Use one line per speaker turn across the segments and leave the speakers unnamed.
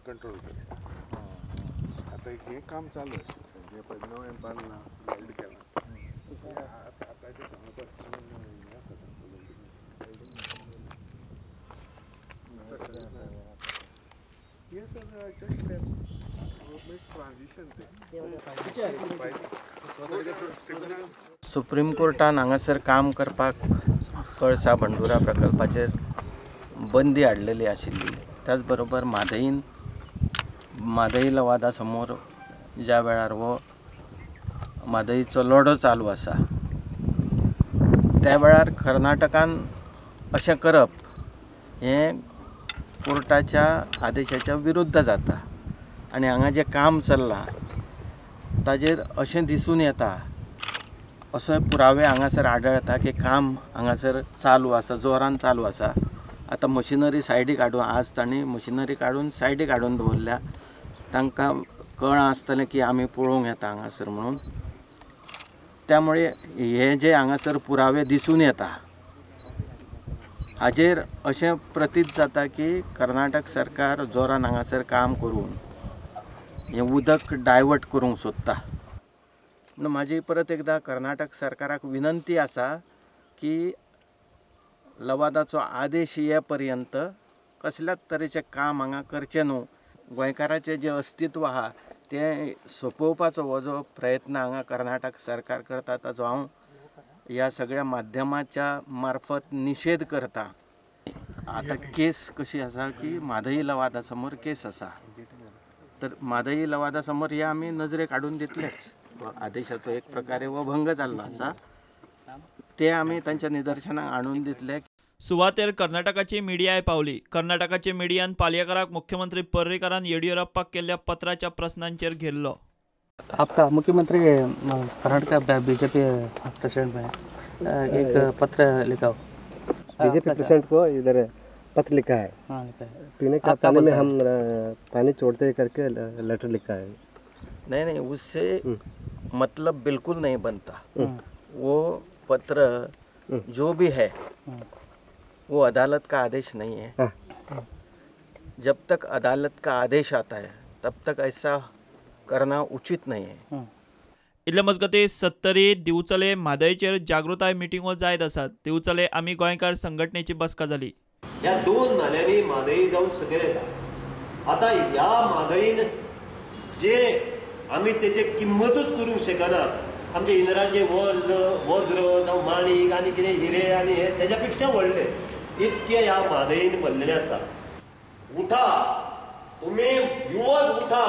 Control करता. आतां हें काम चालू आशिल्लें, जें पळय नवें बांदलां, वेल्ड केलां, आतांचें हें आसा.
सुप्रीम कोर्टान हांगासर काम करपाक कळसा भंडुरा प्रकल्पाचेर बंदी हाडलेली आशिल्ली. त्याच बरोबर म्हादई लवादा समोर ज्या वेळार हो म्हादईचो लढो चालू आसा त्या वेळार कर्नाटकान अशें करप हें कोर्टाच्या आदेशाच्या विरुद्ध जाता आनी हांगा जें काम चल्लां ताजेर अशें दिसून येता, असो पुरावे हांगासर आढळटा की काम हांगासर चालू आसा, जोरान चालू आसा. आतां मशिनरी सायडीक हाडून आज तांणी मशिनरी काडून सायडीक हाडून दवरल्या. तांकां कळ्ळां आसतलें की आमी पळोवंक येता हांगासर म्हणून. त्यामुळे हे जे हांगासर पुरावे दिसून येता हाजेर अशें प्रतीत जाता की कर्नाटक सरकार जोरान हांगासर काम करून हें उदक डायवर्ट करूंक सोदता. म्हणून म्हाजी परत एकदां कर्नाटक सरकाराक विनंती आसा की लवादाचो आदेश ये पर्यंत कसल्याच तरेचें काम हांगा करचें न्हू. गोंयकाराचें जें अस्तित्व आहा तें सोंपोवपाचो हो जो प्रयत्न हांगा कर्नाटक सरकार करता ताचो हांव ह्या सगळ्या माध्यमाच्या मार्फत निशेध करता. आतां केस कशी आसा की म्हादई लवादा समोर केस आसा, तर म्हादई लवादा समोर हे आमी नजरेक हाडून दितलेच. आदेशाचो एक प्रकारे हो भंग जाल्लो आसा ते आमी तांच्या निदर्शनाक हाडून दितले.
सुवातेर कर्नाटकाची मिडियाय पावली. कर्नाटकाचे मिडियान पालयेकाराक मुख्यमंत्री पर्रीकारान येडियुरप्पाक केल्ल्या पत्राच्या प्रस्नांचेर घेरलो.
आपका मुख्यमंत्री कर्नाटक बीजेपी प्रेसिडेंट में एक पत्र लिखा हो,
बीजेपी प्रेसिडेंट को इधर पत्र लिखा है.
हाँ, लिखा है.
पीने का पानी में हम पानी छोड़ते करके लेटर लिखा है.
नहीं नहीं, उससे मतलब बिल्कुल नहीं बनता. वो पत्र जो भी है वो अदालत का आदेश नहीं है. जब तक अदालत का आदेश आता है तब तक ऐसा करना उचित नहीं है.
इतले मजगती सत्तरी दिवचले म्हादयचेर जागृताय मिटिंगो जायत आसात. दिवचले आमी गोंयकार संघटनेची बसका जाली.
ह्या दोन नाल्यांनी म्हादई जावन सकयल येता. आतां ह्या म्हादईन जे आमी तेजे किंमतूच करूंक शकना. आमचे इंद्राचे वज्र जावं माणीक आनी कितें हिरे आनी हे तेज्या पेक्षा व्हडले इतके ह्या म्हादईन भरलेले आसा. उठा तुमी युवक, उठा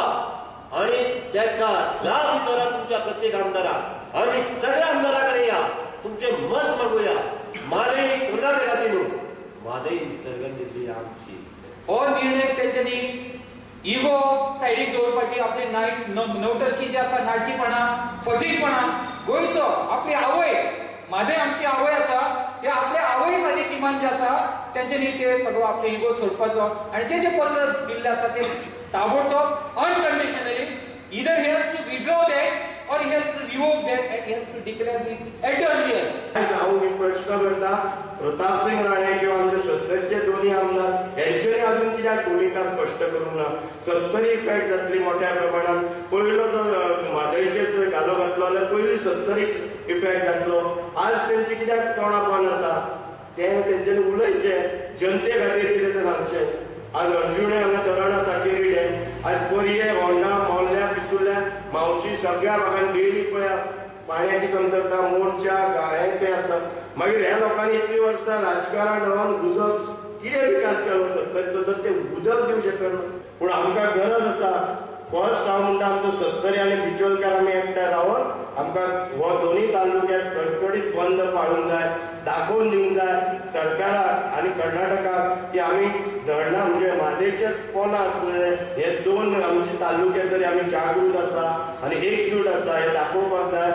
आनी तेका जाब विचारा तुमच्या प्रत्येक आमदाराक. आमी सगळ्या आमदारा कडेन या, तुमचें मत मागुया. म्हादई कर्नाटकाची न्हू, म्हादई निसर्गान दिल्ली आमची.
हो निर्णय तेंच्यांनी इगो सायडीक दवरपाची, आपली नवटरकी जी आसा, नाटकीपणा, फटींगपणा, गोंयचो आपली आवय म्हादय आमची आवय आसा, ते आपल्या आवय साठी किमान जे आसा तेंच्यांनी ते सगळो आपले इगो सोडपाचो आनी जे जे पत्र दिल्लें आसा ते ताबडतोब unconditionally either he has to withdraw that or he has to revoke that and he has to declare the at earliest.
हांव मी प्रश्न करता प्रतापसिंग राणे किंवा आमचे सत्तरचे दोन्ही आमदार हेंच्यांनी अजून कित्याक भुमिका स्पश्ट करूंक ना. सत्तरी इफेक्ट जातली मोठ्या प्रमाणात. पयलो तो म्हादयचेर जर घालो घातलो जाल्यार पयली सत्तरी इफेक्ट जातलो. आज तेंचे कित्याक तोंडां बंद आसा तें तेंच्यांनी उलयचें, जनते खातीर कितें तें सांगचें. आज हणजुणे हांगा धरण आसा, केरी डॅम, आज पर्ये, होंडा, मोल्यां, पिसुर्ल्या, म्हावशी सगळ्या भागान डेली पळया पाण्याची कमतरता, मोर्चा हें तें आसता. मागीर ह्या लोकांनी इतलीं वर्सां राजकारण रावन उदक कितें विकास केलो सत्तरचो, तर तें उदक दिवंक शकना. पूण आमकां गरज आसा. फर्स्ट हांव म्हणटा आमचो सत्तरी आनी बिचोलकार आमी एकठांय रावन आमकां हो दोनूय तालुक्यात कडकडीत बंद पाळूंक जाय, दाखोवन दिवंक जाय सरकाराक आनी कर्नाटकाक की आमी धरणां म्हणजे म्हादयचेच पोना आसलेले हे दोन आमचे तालुके तरी आमी जागृत आसा आनी एकजूट आसा हें दाखोवपाक जाय.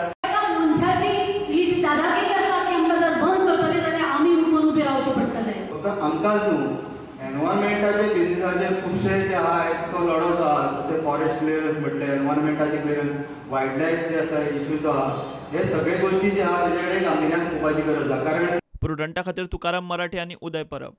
मनशाची ही दादागिरी आसा ती आमकां जर बंद करतले जाल्यार आमी उठून उबे रावचें पडटलें.
फक्त आमकांच न्हू, एनवायरमेंटाचे बिजनेसाचेर खुबशे जे आहा आयज तो लढो जो आहा, जशें फॉरेस्ट क्लियरन्स म्हटलें, एनवायरमेंटाचे क्लियरन्स, वायल्ड लायफ जे आसा इश्यू जो आहा, हे सगळे गोष्टी जे आहा तेजे कडेन गांभिर्यान पळोवपाची गरज आहा. कारण
प्रुडंटा खातीर तुकाराम मराठे आनी उदय परब.